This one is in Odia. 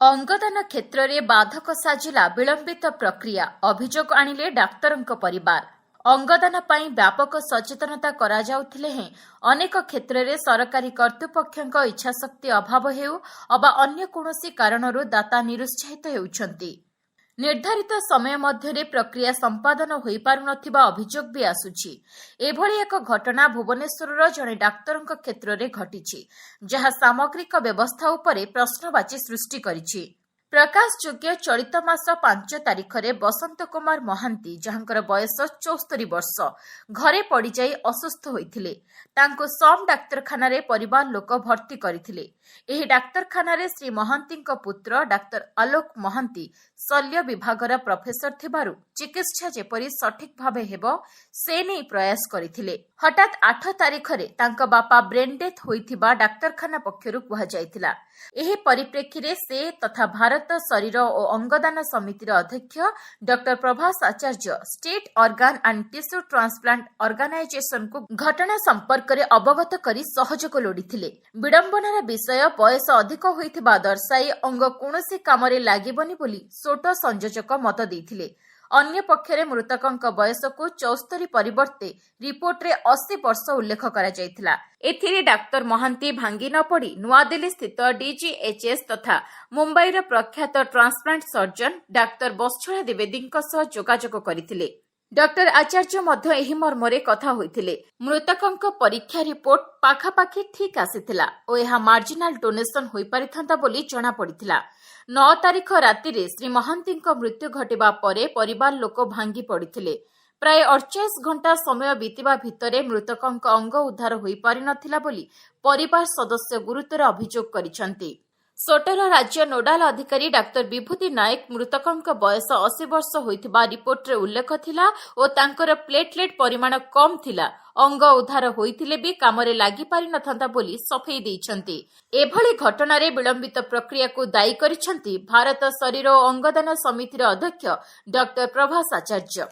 ଅଙ୍ଗଦାନ କ୍ଷେତ୍ରରେ ବାଧକ ସାଜିଲା ବିଳମ୍ବିତ ପ୍ରକ୍ରିୟା, ଅଭିଯୋଗ ଆଣିଲେ ଡାକ୍ତରଙ୍କ ପରିବାର। ଅଙ୍ଗଦାନ ପାଇଁ ବ୍ୟାପକ ସଚେତନତା କରାଯାଉଥିଲେ ହେଁ ଅନେକ କ୍ଷେତ୍ରରେ ସରକାରୀ କର୍ତ୍ତୃପକ୍ଷଙ୍କ ଇଚ୍ଛାଶକ୍ତି ଅଭାବ ହେଉ ଅବା ଅନ୍ୟ କୌଣସି କାରଣରୁ ଦାତା ନିରୁତ୍ସାହିତ ହେଉଛନ୍ତି। ନିର୍ଦ୍ଧାରିତ ସମୟ ମଧ୍ୟରେ ପ୍ରକ୍ରିୟା ସମ୍ପାଦନ ହୋଇପାରୁନଥିବା ଅଭିଯୋଗ ବି ଆସୁଛି। ଏଭଳି ଏକ ଘଟଣା ଭୁବନେଶ୍ୱରର ଜଣେ ଡାକ୍ତରଙ୍କ କ୍ଷେତ୍ରରେ ଘଟିଛି, ଯାହା ସାମଗ୍ରିକ ବ୍ୟବସ୍ଥା ଉପରେ ପ୍ରଶ୍ନବାଚୀ ସୃଷ୍ଟି କରିଛି। ପ୍ରକାଶଯୋଗ୍ୟ, ଚଳିତ ମାସ 5 ତାରିଖରେ ବସନ୍ତ କୁମାର ମହାନ୍ତି, ଯାହାଙ୍କର ବୟସ 74 ବର୍ଷ, ଘରେ ପଡ଼ିଯାଇ ଅସୁସ୍ଥ ହୋଇଥିଲେ। ତାଙ୍କୁ ସମ୍ ଡାକ୍ତରଖାନାରେ ପରିବାର ଲୋକ ଭର୍ତ୍ତି କରିଥିଲେ। ଏହି ଡାକ୍ତରଖାନାରେ ଶ୍ରୀ ମହାନ୍ତିଙ୍କ ପୁତ୍ର ଡାକ୍ତର ଆଲୋକ ମହାନ୍ତି ଶଲ୍ୟ ବିଭାଗର ପ୍ରଫେସର ଥିବାରୁ ଚିକିତ୍ସା ଯେପରି ସଠିକ୍ ଭାବେ ହେବ, ସେ ନେଇ ପ୍ରୟାସ କରିଥିଲେ। ହଠାତ୍ 8 ତାରିଖରେ ତାଙ୍କ ବାପା ବ୍ରେନ୍ ଡେଥ୍ ହୋଇଥିବା ଡାକ୍ତରଖାନା ପକ୍ଷରୁ କୁହାଯାଇଥିଲା। ଏହି ପରିପ୍ରେକ୍ଷୀରେ ସେ ତଥା ଭାରତ ଶରୀର ଓ ଅଙ୍ଗଦାନ ସମିତିର ଅଧ୍ୟକ୍ଷ doctor Prabhas Acharya state organ and tissue transplant ଅର୍ଗାନାଇଜେସନକୁ ଘଟଣା ସମ୍ପର୍କରେ ଅବଗତ କରି ସହଯୋଗ ଲୋଡ଼ିଥିଲେ। ବିଡ଼ମ୍ବନାର ବିଷୟ, ବୟସ ଅଧିକ ହୋଇଥିବା ଦର୍ଶାଇ ଅଙ୍ଗ କୌଣସି କାମରେ ଲାଗିବନି ବୋଲି ସୋଟୋ ସଂଯୋଜକ ମତ ଦେଇଥିଲେ। ଅନ୍ୟପକ୍ଷରେ ମୃତକଙ୍କ ବୟସକୁ 74 ପରିବର୍ତ୍ତେ ରିପୋର୍ଟରେ 80 ବର୍ଷ ଉଲ୍ଲେଖ କରାଯାଇଥିଲା। ଏଥିରେ ଡାକ୍ତର ମହାନ୍ତି ଭାଙ୍ଗି ନ ପଡ଼ି ନୂଆଦିଲ୍ଲୀ ସ୍ଥିତ ଡିଜିଏଚ୍ଏସ୍ ତଥା ମୁମ୍ବାଇର ପ୍ରଖ୍ୟାତ ଟ୍ରାନ୍ସପ୍ଲାଣ୍ଟ ସର୍ଜନ ଡାକ୍ତର ବତ୍ସଳା ଦ୍ୱିବେଦୀଙ୍କ ସହ ଯୋଗାଯୋଗ କରିଥିଲେ। ଡକ୍ଟର ଆଚାର୍ଯ୍ୟ ମଧ୍ୟ ଏହି ମର୍ମରେ କଥା ହୋଇଥିଲେ। ମୃତକଙ୍କ ପରୀକ୍ଷା ରିପୋର୍ଟ ପାଖାପାଖି ଠିକ୍ ଆସିଥିଲା ଓ ଏହା ମାର୍ଜିନାଲ ଡୋନେସନ ହୋଇପାରିଥାନ୍ତା ବୋଲି ଜଣାପଡ଼ିଥିଲା। 9 ତାରିଖ ରାତିରେ ଶ୍ରୀ ମହାନ୍ତିଙ୍କ ମୃତ୍ୟୁ ଘଟିବା ପରେ ପରିବାର ଲୋକ ଭାଙ୍ଗି ପଡ଼ିଥିଲେ। ପ୍ରାୟ 48 ଘଣ୍ଟା ସମୟ ବିତିବା ଭିତରେ ମୃତକଙ୍କ ଅଙ୍ଗ ଉଦ୍ଧାର ହୋଇପାରିନଥିଲା ବୋଲି ପରିବାର ସଦସ୍ୟ ଗୁରୁତର ଅଭିଯୋଗ କରିଛନ୍ତି। ସୋଟର ରାଜ୍ୟ ନୋଡାଲ ଅଧିକାରୀ ଡାକ୍ତର ବିଭୂତି ନାୟକ ମୃତକଙ୍କ ବୟସ 80 ବର୍ଷ ହୋଇଥିବା ରିପୋର୍ଟରେ ଉଲ୍ଲେଖ ଥିଲା ଓ ତାଙ୍କର ପ୍ଲେଟଲେଟ୍ ପରିମାଣ କମ୍ ଥିଲା, ଅଙ୍ଗ ଉଦ୍ଧାର ହୋଇଥିଲେ ବି କାମରେ ଲାଗିପାରିନଥାନ୍ତା ବୋଲି ସଫେଇ ଦେଇଛନ୍ତି। ଏଭଳି ଘଟଣାରେ ବିଳମ୍ବିତ ପ୍ରକ୍ରିୟାକୁ ଦାୟୀ କରିଛନ୍ତି ଭାରତ ଶରୀର ଓ ଅଙ୍ଗଦାନ ସମିତିର ଅଧ୍ୟକ୍ଷ ଡକ୍ଟର ପ୍ରଭାସ ଆଚାର୍ଯ୍ୟ।